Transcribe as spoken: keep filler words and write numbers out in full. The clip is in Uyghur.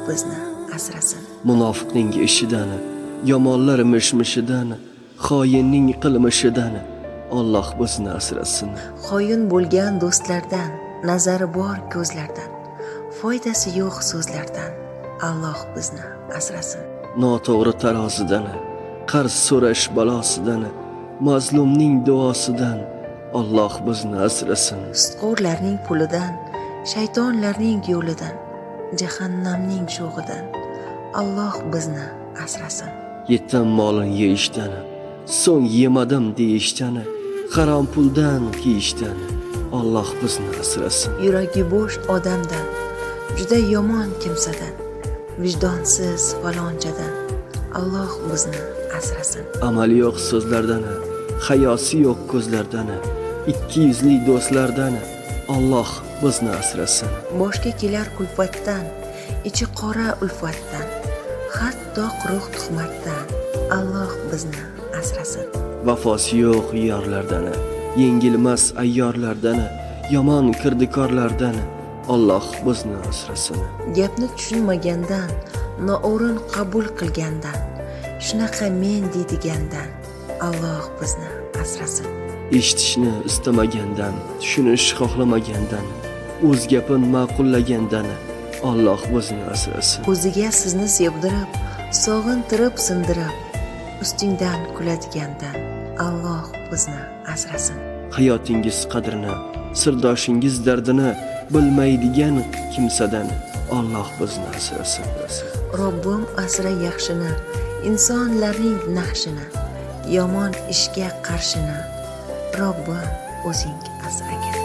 بىزنى ئاسرىسۇن. مۇناپىقنىڭ ئىشىدىن، يامانلار مىشمىشىدىن، خائىننىڭ قىلمىشىدىن ئاللاھ بىزنى ئاسرىسۇن. خائىن بولغان دوستلاردىن، نەزىرى بار كۆزلەردىن، پايدىسى يوق سۆزلەردىن ئاللاھ بىزنى ئاسرىسۇن. ناتوغرا تارازىدىن، قەرز سوراش بالاسىدىن، مەزلۇمنىڭ دۇئاسىدىن ئاللاھ بىزنى ئاسرىسۇن. سۇتخورلارنىڭ پۇلىدىن، شەيتانلارنىڭ يولىدىن، جەھەننەمنىڭ شوغىدىن ئاللاھ بىزنى ئاسرىسۇن. يېتىم مالىنى يېيىشتىن، سوڭ يېمىدىم دېيىشتىن، ھارام پۇلدىن كىيىشتىن ئاللاھ بىزنى ئاسرىسۇن. يۈرىكى بوش ئادەمدىن، جۈدە يامان كىمسىدىن، ۋىجدانسىز پالانچىدىن ئاللاھ بىزنى ئاسرىسۇن. ئەمەل يوق سۆزلەردىن، ھاياسى يوق كۆزلەردىن، ئىككى يۈزلۈك دوستلاردىن ئاللاھ بىزنى ئاسرىسۇن. باشقا كېلەر كۈلپەتتىن، ئىچى قارا ئۈلپەتتىن، خەتتا قۇرۇق تۆھمەتتىن ئاللاھ بىزنى ئاسرىسۇن. ۋاپاسى يوق يارلاردىن، يېڭىلمەس ئەييارلاردىن، يامان كىردىكارلاردىن ئاللاھ بىزنى ئاسرىسۇن. گەپنى چۈشەنمىگەندىن، نائورۇن قوبۇل قىلغاندىن، شۇناقا مەن دېيدىغاندىن ئاللاھ بىزنى ئاسرىسۇن. ئېشىتىشنى ئىستىمىگەندىن، چۈشىنىش خالىمىغاندىن، ئۆز گېپىنى ماقۇللىغاندىن ئاللاھ بىزنى ئاسرىسۇن. ئۆزىگە سىزنى سېغدۇرۇپ، سېغىندۇرۇپ، سىندۇرۇپ، ئۈستۈڭدىن كۈلىدىغاندىن ئاللاھ بىزنى ئاسرىسۇن. ھاياتىڭىز قەدرىنى، سىرداشىڭىز دەردىنى بىلمەيدىغان كىمسىدىن ئاللاھ بىزنى ئاسرىسۇن. رەببىم ئاسرا ياخشىنى، ئىنسانلارنىڭ نەقشىنى، يامان ئىشقا قارشىنى رەببىم ئۆزۈڭ ئاسرىغىن.